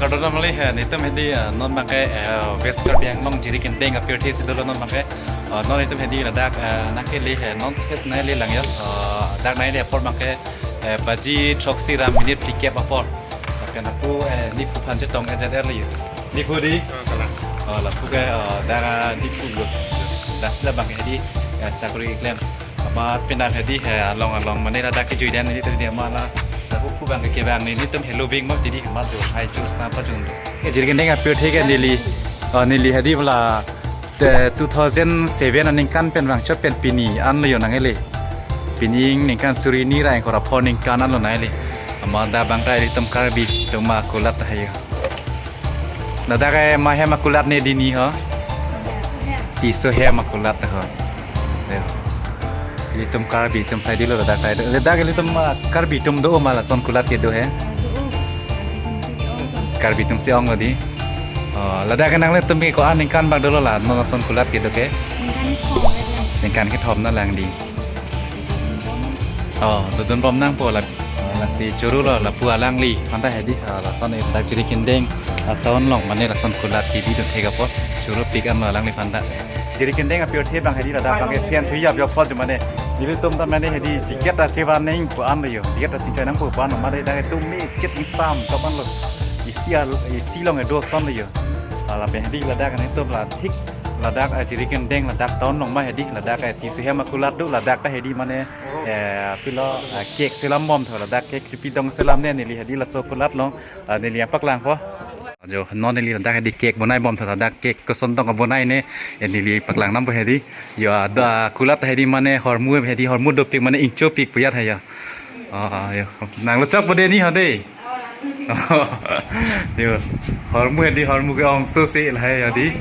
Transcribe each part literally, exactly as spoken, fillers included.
Kardom longle he, netum hedi, eh, non abangke, eh, West Karbi Anglong Jirikindeng apirthe si dolo non abangke. Eh, non netum hedi ladak, eh, nangkele he, non thet nai le lang yo. Eh, dak nai le apor abangke, eh, baji throksi ra minute phlikep apor. Lapen lapu, eh, nephu aphan chetong ejer er le yo. Nephu di? Oh, kalang. Oh, lapu ke, eh, dak, eh, nephu lo. Dak si labangke hedi, eh, sakori klem. Amat pinang hedi he along along mane ladak kejui dan hedi tadi dia mana. Lapu pu abangke kevang ni netum helo bing mo tidi ma jo hai jo sna pajun. Eh, Jirikindeng apirthe ke neli, eh, neli hedi bala, eh, two thousand seven aningkan pen vangchot pen pini an lo yo nangkele. Pini ningkan suri ni ra ingkoi ra pho ningkan an lo nangkele. Amat dak abang ta ilitum Karbi atum akulat ta hayo. Ladak ke ma hem akulat ne dini ho. Tiso hem akulat ho. Ayo. Ilitum Karbi atum sai dilo ladak ta. Ladak ilitum, ah, Karbi atum do ma lason kulat kedo he. Karbi atum si ong lo di. Oh, ladak ke nanglitum ke ko-an ningkan bak dolo la non lason kulat kedo ke. Ningkan kethom na lang di. Oh, dodun bom nangpo la. Oh, lasi choro lo lapu alangli aphan ta hedi, ah, lason e dak Jirikindeng, ah, town along mane lason kulat kedun thek apot choro pik an lo alangli aphan ta. Jirikindeng apirthe abang hedi ladak abangke phian thuya biok pot mane. Nelitum ta mane hedi jacket ta chevan nangpo an lo yo. Jacket ta chingchoi nangpo an lo mane dak etum ni kit ni sam top an lo. Isi al, isi along edo son lo yo. Ah, lapen hedi ladak netum la thik ladak, eh, Jirikindeng ladak town along ma hedi ladak, eh, tiso hem akulat do ladak ta hedi mane, eh, pilo, eh, cake selam bom tho ladak cake chipi dong selam ne neli hedi laso kulat along, eh, neli apaklangpo. Jo non neli ladak hedi cake bonai bom tho ladak cake koson tong bonai ne, eh, neli paklang nangpo hedi. Yo ada kulat hedi mane hormu hedi hormu dopik mane ingchopik puyat ha yo. Oh, yo. Nanglo chokpo dei ni ho dei. Yo. Hormu hedi hormu ke ongso si lahai hedi.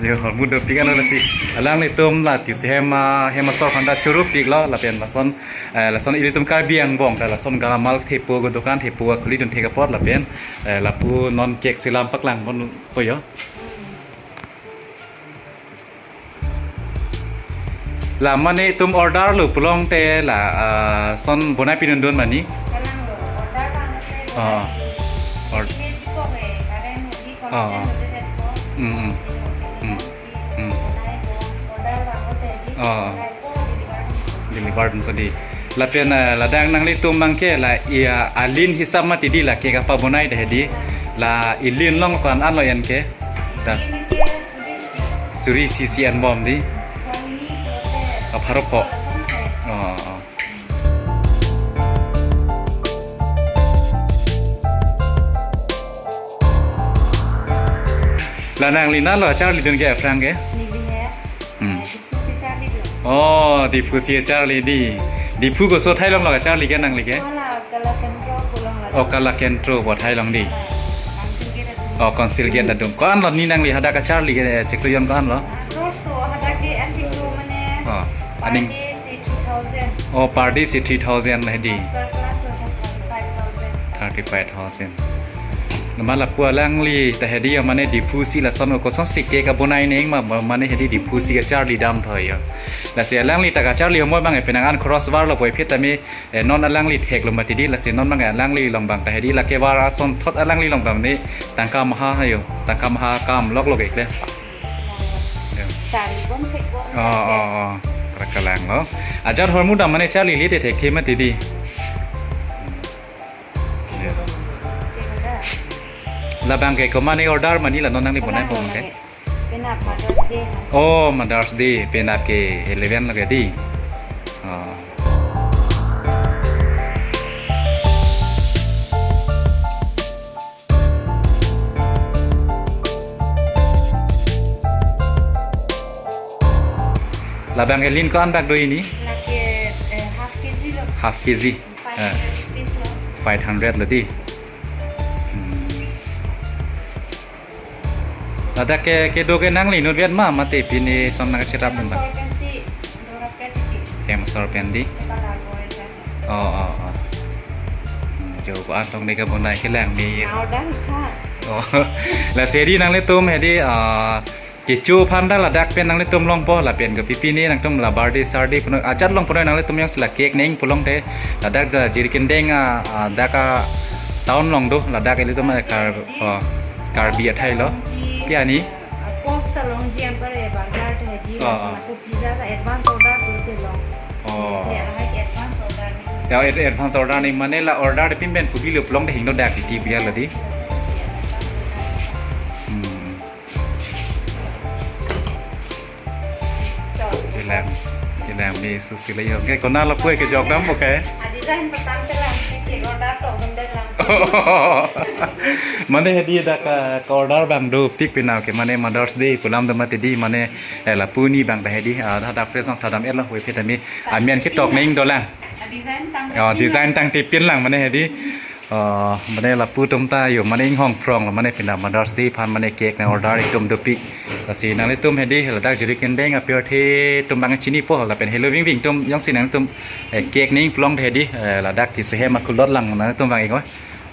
Yo, hormu dopik an lasi. Alanglitum la tiso hem, ah, hem asor aphan ta choro pik lo lapen lason, eh, lason ilitum Karbi angbong ta lason galamal thepo ko dokan thepo khulidun thek apot lapen, eh, lapu non cake selam paklang ponpo yo. La mane itum order lo pulote la, ah, son bonai pidun dun mani. Kalang lo, order abang te. Oh. Or- Ini ko he, karen hedi. Oh. Consent hedi ko. Hmm, hmm. Hmm. Hmm. Bonai ko, order abang te di. Oh. Bonai ko, deliver. Deliver dun ko di. Lapen, eh, ladak nanglitum abangke la, iya, alin hisap mati di la cake apa bonai ta hedi. La ilin along ko-an an lo en ke. Da. Ini ke suri isi. Suri isi an bom di. Phongni pulote. Oh, pharo pho. Oh, oh. La nangli nalo charlidun ke aphrang ke? Neli he. Hmm. Eh, Diphu si charlidun. Oh, Diphu si charli di. Diphu koso thailong lo charli ke nangli ke? Wala Kala Kentro pulo la. Oh, Kala Kentro pu thailong di. Council gate adung. Oh, Council gate adung. Ko-an lo ni nangli hadak kacharli ke, eh, chiklo jon ko-an lo? Ah, so hadak ke an chiklo mane. Oh, aning. Per day si three thousand. Oh, per day si three thousand hedi. Master class lo thirty-five thousand. Thirty-five thousand. Nama lapu alangli ta hedi ya mane Diphu si lason koson si cake abonai neng ma, ma, mane hedi Diphu si kacharli dam tho ya. Lasi alangli ta kacharli mo abang e penang an cross bar lo poi phit tame. Eh, non alangli thek lo mati di, lasi non abang alangli along abang ta hedi lake bar ason thot alangli along abang ni tangka maha hayo, tangka maha kam lok lok ekle. Yo. Charli bom thek bom. Oh, oh, oh. Para kalang lo. Ajat hormu dam mane charli le te thekthe mati di. Yo. Labang ke ko mane order mani la non nangli bonai bom ke. Penap Mother's Day. Oh, Mother's Day, penap ke eleven lake di. Oh. Labang ke lin ko-an bak do ini? Lake, eh, half K G lo. Half K G. Eh. Five hundred rupees lo. Five hundred lo di. Hmm. Ladak ke, kedo ke nangli inutvet ma, mate pine som nangcherap dun ta. Hem asor pen si, dua ratus tiki. Hem asor pen di. Ita lago aja. Oh, oh, oh. Hmm, jo ko-an tong ne kabonai kelang ni. Mau dah, Kak. Oh. Lasi hedi nanglitum hedi, ah, kecho aphan ta ladak pen nanglitum longpo lapen ke pipine nangtum la birthday sardi puno ajat long puno nanglitum yang sila cake neng pulote ladak ta Jirikindeng, ah, ah, dak a Town along do, ladak ilitum Kar, oh, Karbi athai lo. Pi ani? Post along ji anpar e bazar te di. Oh, oh. Lapu pizza la advance order tu te long. Oh. Te arahai ke advance order ni. Ya, ad-, advance order ni mane la order de pin pen pu pilo pulote hingno dak di ti biar la di. Hmm. Kelang, kelang ni susi le yo. Ke konat lapu ke jok dam bo ke? Design petang kelang, ke order to benda lang. Mane hedi dak ka, ka order abang dopik pinang ke mane Mother's Day pu alam do mati di mane, eh, lapu ni abang ta hedi, ah, dak fresh ong thadam et lo we pitami. Amen ketok neng dolang. Design tang. Oh, design tang tipin lang mane hedi. Oh, mane lapu atum ta yo mane inghong phrong lo mane pina Mother's Day aphan mane cake na order itum dopik. Lasi nanglitum hedi ladak Jirikindeng apirthe atum abang chinipo lapen helo vingving atum jongsi nanglitum, eh, cake ning pulote hedi, eh, ladak ke sehem akulot lang nanglitum abang ingo.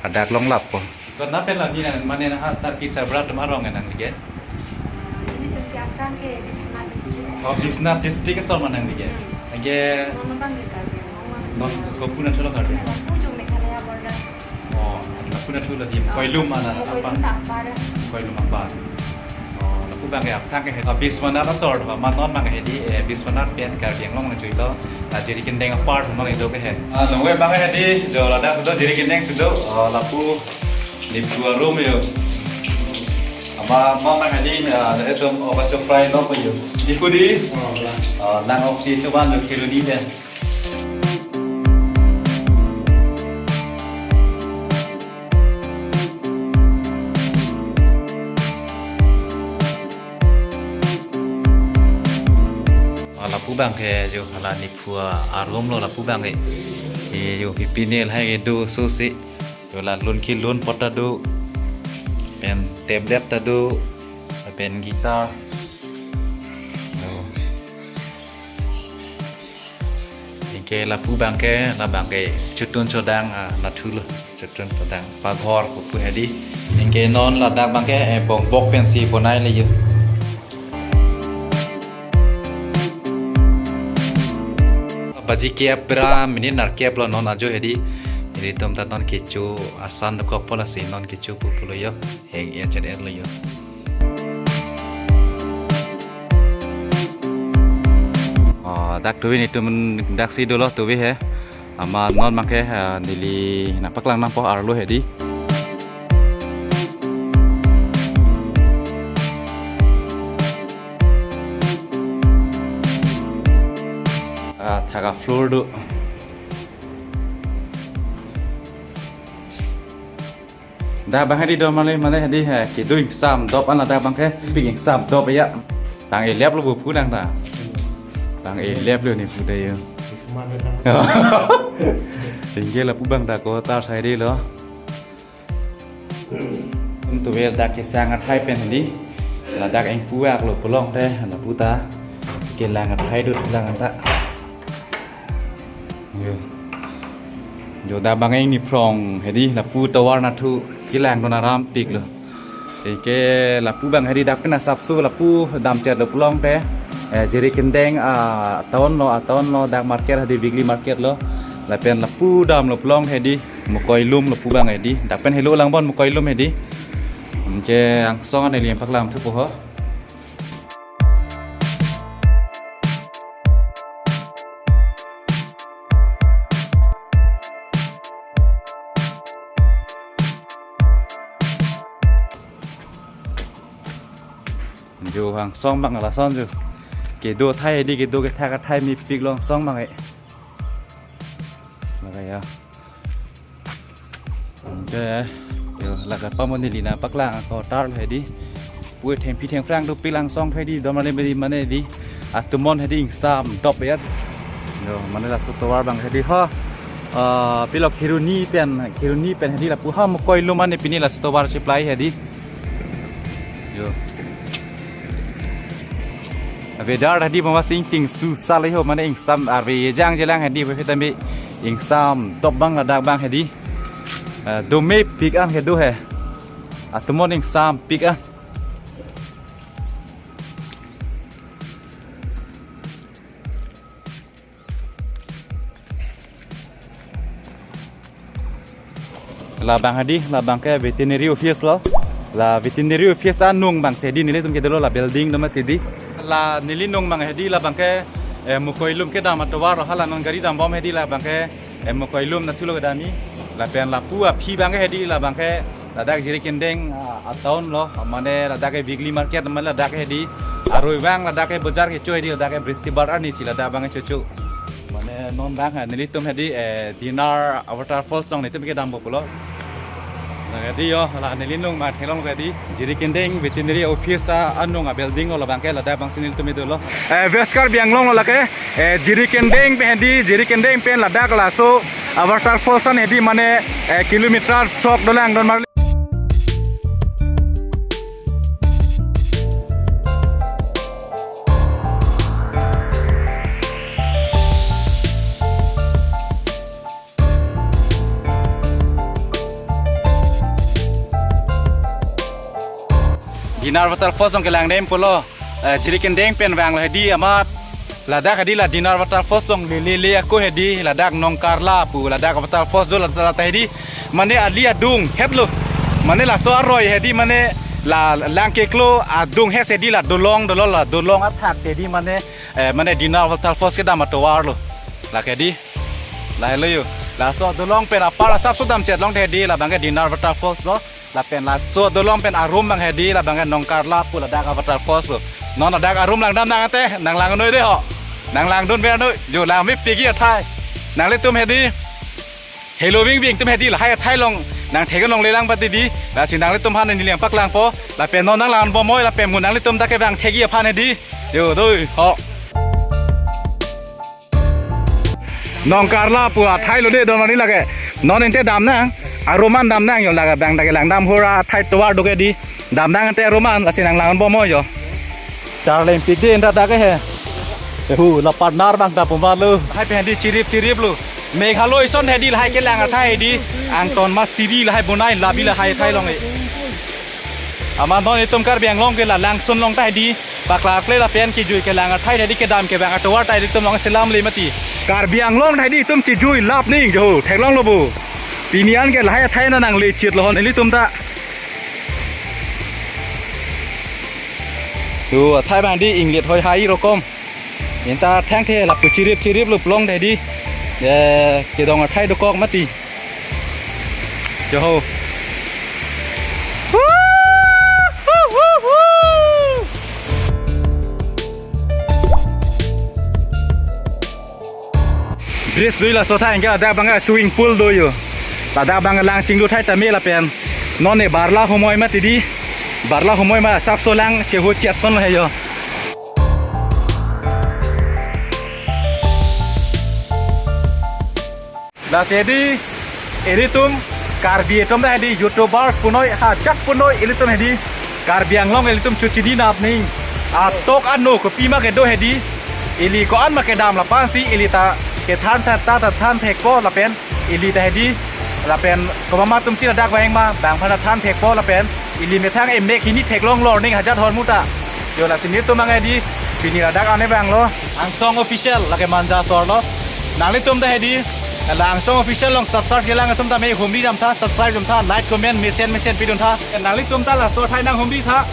Ladak longlappo. Konat pen la ni nang mane na ha sar pi sar bra atum arong nangli ke? Ilitum ke aphrang ke Biswanath district. Oh, Biswanath district asor ma nangli ke? Hmm. Anke non abang ke Karbi Anglong. Non kopi nat thulo Karbi? Lapu jo Meghalaya border. Oh, lapu nat thulo di. Oh. Koilum mana? Koilum apa? Ta apar. Koilum apa? Oh, lapu abang ke aphrang ke hedi. Ah, Biswanath asor ma non abang ke hedi, eh, Biswanath pen Karbi Anglong nang chuilo. Ah, Jirikindeng apart non ido ke he. Ah, nonke abang ke hedi, jo ladak sudo Jirikindeng sudo. Oh, lapu niphu arum yo. Ama mama hedi, ah, etum oka choprai lo yo. Niphu di? Oh, la. Ah, nang oksi chuban lo Kheroni de. Ah, lapu abang ke jo hala niphu arum lo lapu abang ke. Eh, jo pipine lahai ke do so si. Jo la lun ki lun pot ta do. Pen tablet ta do. Pen guitar. Jo. Anke lapu abang ke, labang ke chotun chodang, ah, nathu lo, chotun chodang. Paghor kopu hedi. Anke non ladak abang ke, eh, bongbok pensi bonai le yo. Baji kep bra minit nerkep lo non ajo hedi. Hedi atum ta non kecho asan dokokpo lasi non kecho pu pulo yo. Heng ya chet er lo yo. Oh, dak tuvi netum daksi dolo tuvi he. Ama non abang ke, ah, neli nangpaklang nangpo arlo hedi. Ah, thak a-floor do. Dak abang hedi do mane mane hedi he, kedo ingsam dop an ladak abang ke, pik ingsam dop ya. Tang elep lo bu pu nang ta. Tang elep lo niphu ta yo. Isma na tang. Tingge lapu abang ta ko tar sai di lo. Tum tuve dak kesang athai pen hedi. Ladak ingpu ak lo pulote lapu ta kelang athai do lang ta. Yo. Jo dak abang ingni phrong hedi lapu tovar nathu kelang dona rampik lo. Anke lapu abang hedi dak pina sapsu lapu dam chet lo pulote. Eh, Jirikindeng, ah, town lo, ah, town lo dak market hedi weekly market lo. Lapen lapu dam lo pulote hedi Mokoilum lapu abang hedi. Dak pen helo lang bon Mokoilum hedi. Anke angsong an neli nangpaklang thupo ho. Jo angsong abang lason jo. Kedo athai hedi kedo kethak athai mepik lo angsong abang e. Lake ya. Anke, yo, lake pamon neli nangpaklang ako tar lo hedi. Pue thengpi thengphrang dopik lang angsong hedi, dom mane beri mane di. Atumon hedi ingsam dop ya. Yo, mane laso tovar abang hedi ha. Ah, pilo Kheroni pen, Kheroni pen hedi lapu ha Mokoilum mane pini laso tovar supply hedi. Yo. Weather hedi mama sing ting su sal ho mane ingsam arve jang jelang hedi we tame ingsam dop abang ladak abang hedi. Eh, do mepik an kedo he. Atumon ingsam pik an. Labang hedi, labang ke veterinary office lo. La veterinary office anung abang si hedi nelitum kedolo, la building do mati di. La neli nung abang hedi labang ke, eh, Mukoilum kedam atovar lo, hala non gari dambom hedi labang ke, eh, Mukoilum na sulo kedam ni. Lapen lapu aphi abang ke hedi labang ke ladak Jirikindeng, ah, a-town lo, mane ladak ke weekly market, mane ladak ke hedi aroi abang, ladak ke bojar kecho hedi, ladak ke Bristibar arni si ladak abang ke chocho. Mane non abang, eh, nelitum hedi, eh, Dinar waterfalls along nelitum kedampo pulo. Lake di yo, la neli nung ma theklong lake di. Jirikindeng veterinary office a-, anung a-building lo, labang ke ladak abang si nelitum dolo. Eh, West Karbi Anglong lo lake, eh, Jirikindeng pen hedi, Jirikindeng pen ladak laso, ah, waterfalls an hedi mane, eh, kilometer throk dolang don mar. Dinar waterfalls along kelang dem pulo, eh, Jirikindeng pen vanglo hedi amat. Ladak hedi la Dinar waterfalls along lele le ako hedi, ladak Nongkarla pu ladak waterfalls do ladak hedi. Mane ali adung hetlo. Mane laso aroi hedi mane la lang keklo adung hes hedi la dolong dolo, la dolong athak hedi mane, eh, mane Dinar waterfalls kedam atovar lo. Lake di. Lahelo yo. Laso dolong pen apar asapso damchet long hedi labang ke Dinar waterfalls lo. Lapen laso dolong pen arum abang hedi labang ke Nongkarla pu ladak a-waterfalls lo. Non ladak arum langdam nang ate, nang lang noi de ho. Nang langdun ver noi. Jo lang mepik-i athai. Nanglitum hedi helo vingving atum hedi lahai athai along nang theklong lelang pati di. Lasi nanglitum aphan neli nangpaklangpo. Lapen non nang lang bomnoi, lapen mo nanglitum ta kevang thek-i aphan hedi. Jo doi ho. Nongkarla pu athai lo de don mani lake. Non ente dam nang. Arum an dam nang yo, lake abang ta kelang dam hura athai tovar do ke di. Dam nang ante arum an, lasi nang lang bomnoi yo. Charleng pik de enta ta ke he. Ehu, la partner abang ta puma lo. Lahai pen hedi chirip chirip lo. Meghalaya ason hedi lahai kelang athai hedi. Angton ma siri lahai bonai labi lahai athai along e. Amat non itum Karbi Anglong ke la Langsun along ta hedi paklarkle lapen kejui kelang athai hedi kedam kevang atovar ta hedi itum along selam le mati. Karbi Anglong ta hedi itum chejui lap ning jo, theklonglo bo. Pini an ke lahai athai na nangle chit lo hon ilitum ta. Tu athai abang di inglit hoi hai rokom. Enta thangthe lapu chirip chirip lo plong ta hedi. Eh, kedong athai dokok mati. Jo ho. Bridge dui laso athai anke ladak abang swimming pool do yo. Ladak abang lang chinglu athai tame lapen. Non ne barla humoi mati di. Barla humoi ma asapso lang chehu chet son lo he yo. Lasi hedi, ilitum Karbi atum ta hedi YouTubers punoi, ha jak punoi ilitum hedi Karbi Anglong ilitum chuchini nap ning. Atok ano kopima kedo hedi, ili ko-an ma kedam lapen si ili ta kethan tha ta ta than thekpo lapen ili ta hedi lapen komat atum si ladak vang ma bang aphan than thekpo lapen ili methang emek hini theklong lor ning hajat hormu ta. Jo lasi nelitum abang hedi pini ladak ane vanglo. Angsong Official lake Manja asor lo. Nanglitum ta hedi la Angsong Official along subscribe kelang atum ta me humri dam tha, subscribe dam tha, like, comment, mesen mesen pidun tha. Nanglitum ta laso athai nang humri tha.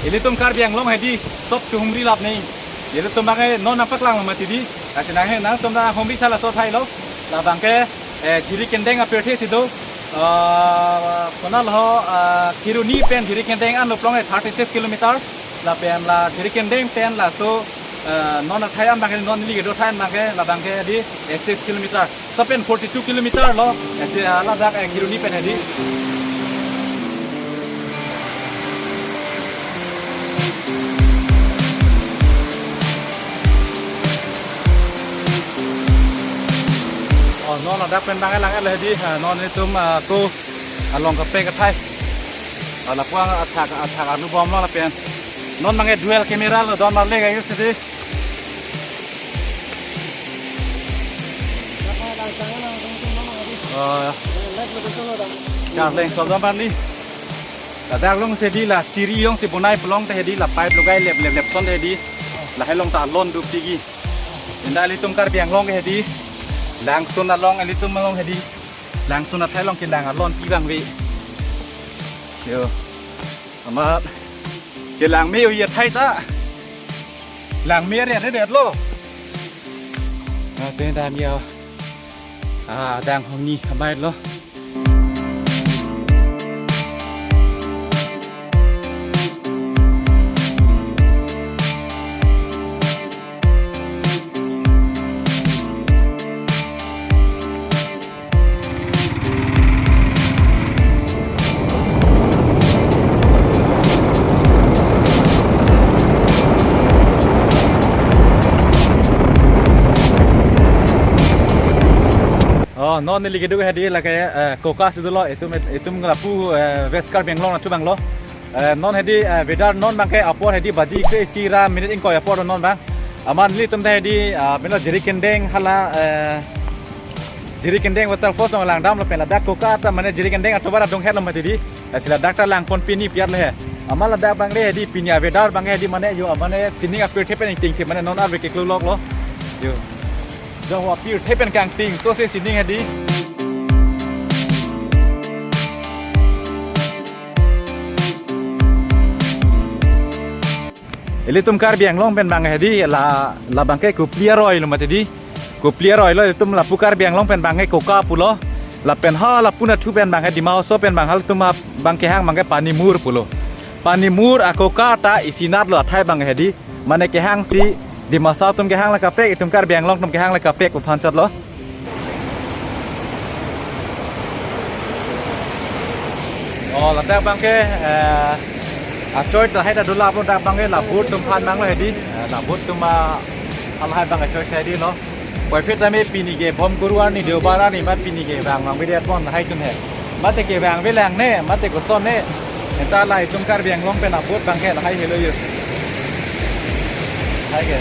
Ilitum Karbi Anglong hedi sop chu humri lap ning. Ilitum abang non nangpaklang mati di. Lasi nang he nangtum ta humri tha laso athai lo. Labang ke, eh, Jirikindeng apirthe si do. Ah, konat lo, ah, Kheroni pen Jirikindeng an lo plong e thirty six kilometer. Lapen la Jirikindeng pen laso, eh, non athai an abang ke non neli kedo athai an abang ke labang ke di, eh, six kilometer. Lapen forty two kilometer lo, eh, si, ah, ladak, eh, Kheroni pen hedi. Oh, non ladak pen abang lang el hedi, ah, non itum, ah, ako along kape kathai. Ah, lapu-an athak, athak anu bom lo lapen. Non abang dual camera lo don marle kayu sidi. Oh, ya. Karleng sol dam pani. Ladak along si hedi la siri along si bonai plong ta hedi la pipe logai lep lep lep son ta hedi. Lahai along ta alon duk tigi. Inda ilitum Karbi Anglong ke hedi. Langsun along ilitum along hedi. Langsun athai along kelang alon pi abang ave. Yo. Amat kelang me-oi athai ta. Lang me-oi aretlo. Ah, te dam yo. Ah, dang hong ni amai lo. Oh, non neli keduk hedi lake, eh, Koka si dolo, itum, itum lapu, eh, West Karbi Anglong atum abang lo. Eh, non hedi, eh, weather non abangke apor hedi baji kre-isi ra minute ingkoi apor non abang. Amat nelitum ta hedi, ah, mena Jirikindeng hala, eh, Jirikindeng waterfalls along langdamlo pen ladak Koka ta mane Jirikindeng atovar adung hetlo mati di. Eh, si ladak ta langpon pini piat le he. Amat ladak abang le hedi pini a-weather abang hedi mane yo mane sining apirthe pen ingting ke mane non arve keklolok lo. Yo. Jo apirthe pen kangting so se sining hedi. Ilitum Karbi Anglong pen abang hedi la, la abangke Kopili aroi lo mati di. Kopili aroi lo, ilitum lapu Karbi Anglong pen abangke Koka pulo. Lapen ha lapu nathu pen abangke Dima Hasao pen abang halatum ha abang kehang abangke Panimur pulo. Panimur a-Koka ta isinat lo athai abang hedi. Mane kehang si Dima Hasao atum kehang le kaprek, itum Karbi Anglong atum kehang le kaprek pu aphan chot lo. Oh, ladak abangke, eh, achoi ta hai ta dula abang dak abangke la boat atum aphan abang lo hedi. Eh, la boat atum a, alahai abang achoi ta hedi lo. Puvoiphit tame pini ke bom kuru arni deobar arni mat pini ke vang vang bidi apon hai atum he. Mate ke vang ve lang ne, mate koson ne. Enta la itum Karbi Anglong pen a-boat abangke lahai helo yo. Hai ke.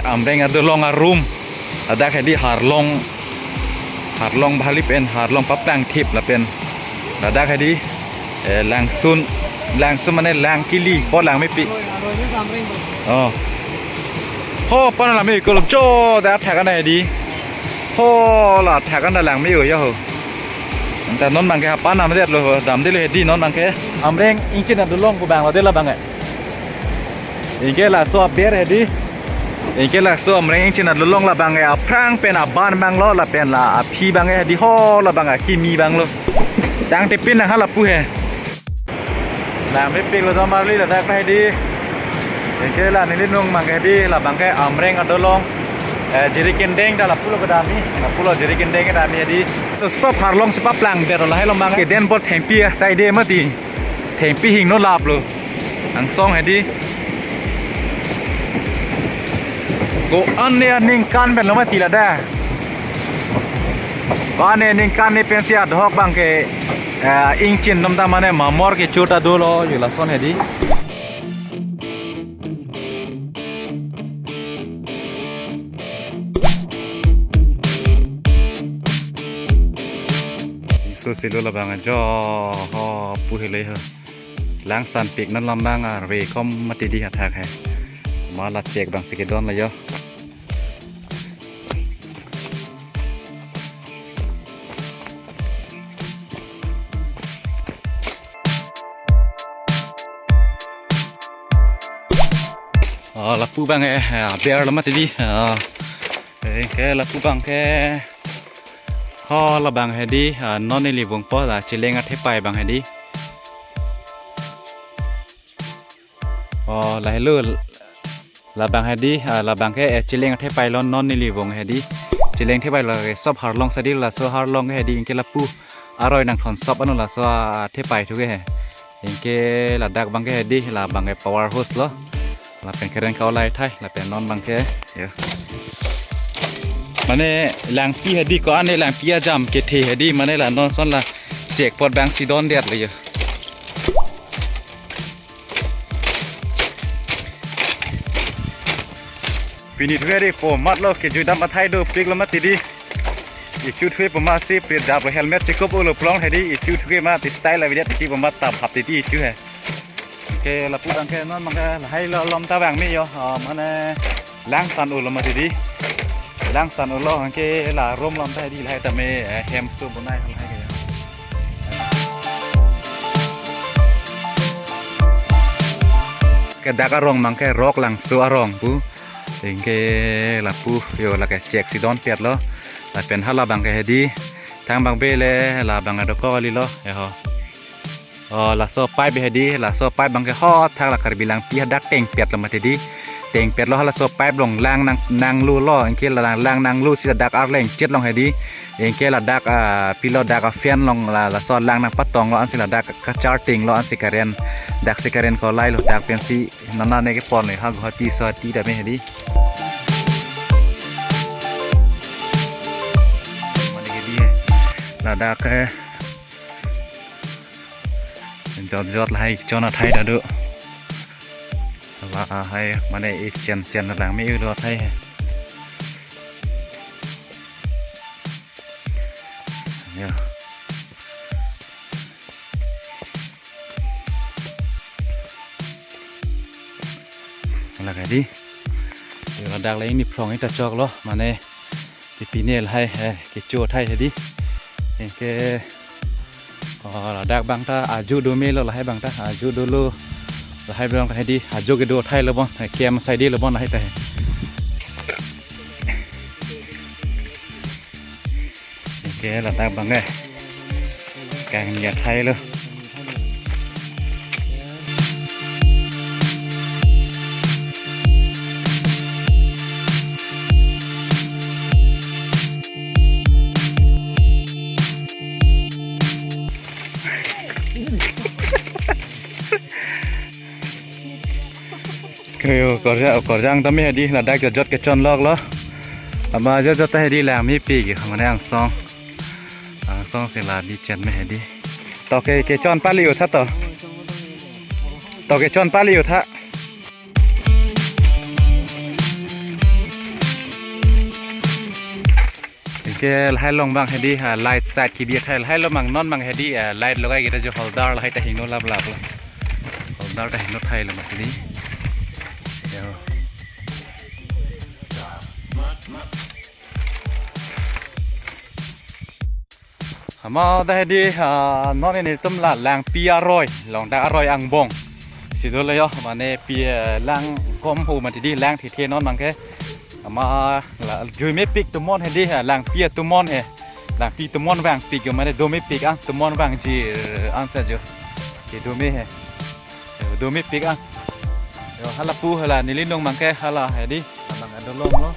Amreng adolong arum. Ladak hedi harlong, harlong bhali pen harlong paplangthip lapen ladak hedi, eh, langsun, langsun mane lang kili po lang mepi. Oh. Ho pan lang me ko jo da thak an hedi. Ho la thak an lang me-o ya ho. Anta non abangke hapan namdet lo, damde lo hedi non abangke. Amreng ingchin adolong pu abang lo de la abang eh. Ingke laso aber hedi. Ingke laso Amreng ingchin adolong la abang eh, aphrang pen aban abang lo lapen la aphi abang eh hedi ho la abang eh, kimi abang lo. Tangte pin nang ha lapu he. Lang mepik lo dom arli ladak hedi. Ingke la neli nung abangke hedi la abangke Amreng adolong. Eh, Jirikindeng ta lapu lo kedam-i. Lapu lo Jirikindeng kedam-i hedi. To sop harlong si paplangdet lo lahai along abang. Keden bot thengpi asai de mati. Thengpi hingno lap lo. Angsong hedi. Ko-an ne aningkan pen lo mati ladak. Ko-an ne aningkan ne pensi adhok abangke, eh, ingchin dom ta mane mamor kecho ta dolo yo lason hedi. So silo la abang ajo ho pu hele ho. Langsan pik non lam abang arve kom mati di athak he. Ma la chek abang si kedon lo yo. Oh, lapu abang eh, aber lo mati di. Oh. Ingke lapu abangke. Ho la abang hedi, ah, non neli vungpo la Chileng athepai abang hedi. Oh, lahelo la abang hedi, ah, la abangke, eh, Chileng athepai lo non neli vung hedi. Chileng athepai lo ke sop harlong sadi laso harlong hedi ingke lapu aroi nangthon sop ano laso, ah, athepai thu ke he. Ingke ladak abangke hedi la abangke power hose lo. Lapen keren kau lai thai, lapen non abangke, yo. Mane langpi hedi ko-an ne langpi ajam kethe hedi, mane la non son la chek pot abang si dondet lo yo. Pini thuke di po mat lo, kejui dam athai dopik lo mati di. Ichu thuke po mat si pridap lo, helmet chekup ulo plong hedi, ichu thuke mat style avidet titi po mat tam hap titi ichu he. Ke lapu abang ke non abang ke lahai lo lom ta vang me yo, oh, mane langsan ulo mati di. Langsan ulo ke la rom lom ta di lahai tame, eh, hem su bunai lahai ke yo. Ke dak arong abang ke Roklangso arong pu. Anke lapu yo lake chek si don piat lo. Lapen hala abang ke hedi. Thang abang be le la abang adoko kali lo. Ya ho. Oh, laso pipe hedi, laso pipe abang ke ho thang la Karbi Langpi hadak teng piat lo mati di. Teng piat lo halaso pipe along lang nang, nanglo lo. Anke la lang, lang nanglo si ladak arleng chet along hedi. Anke ladak, ah, pilo dak a fan along la, laso lang nangpatong lo ansi ladak kacharting lo ansi current. Dak si current ko lai lo dak pensi nana ne kepon le ha Guwahati Sohati dame hedi. Mane hedi he. Ladak, eh, jot jot lahai chon athai ta do. Lahai mane e chen chen lang me do athai he. Ya. Lake di. Yo, ladak le ini phrong ita chok lo, mane pipine lahai he, kecho athai hedi. Anke, oh, ladak abang ta aju do me lo lahai abang ta, aju dolo. Lahai abang ta hedi, aju kedo athai lo bon, kem sai di lo bon lahai ta he. Anke ladak abang ke kang ya thai lo. Kayo korja, korjang tame hedi ladak jot jot kechon lok lo. Ama jot jot ta hedi lang mepik mane angsong. Angsong si la bi chen me hedi. To ke, kechon pali yo tha to. To kechon pali yo tha. Anke lahai along abang hedi, ah, light side kebi athai lahai along abang non abang hedi, ah, light logai kita jo holder lahai ta hingno lap lap lo. Holder ta hingno thai lo mati di. Yo. Ama ta hedi, ah, non nelitum la Langpi aroi, along dak aroi angbong si dolo yo, mane pi, eh, lang kom ho mati di, lang thethe non abang ke. Ama la jui mepik tomon hedi, ah, Langpi tomon he. Langpi tomon vangpik yo, mane do mepik ang tomon vangji, eh, ansa jo. Ke do me he. Yo, do mepik ang. Yo, hala pu hala neli nung abang ke hala hedi. Abang adolong lo.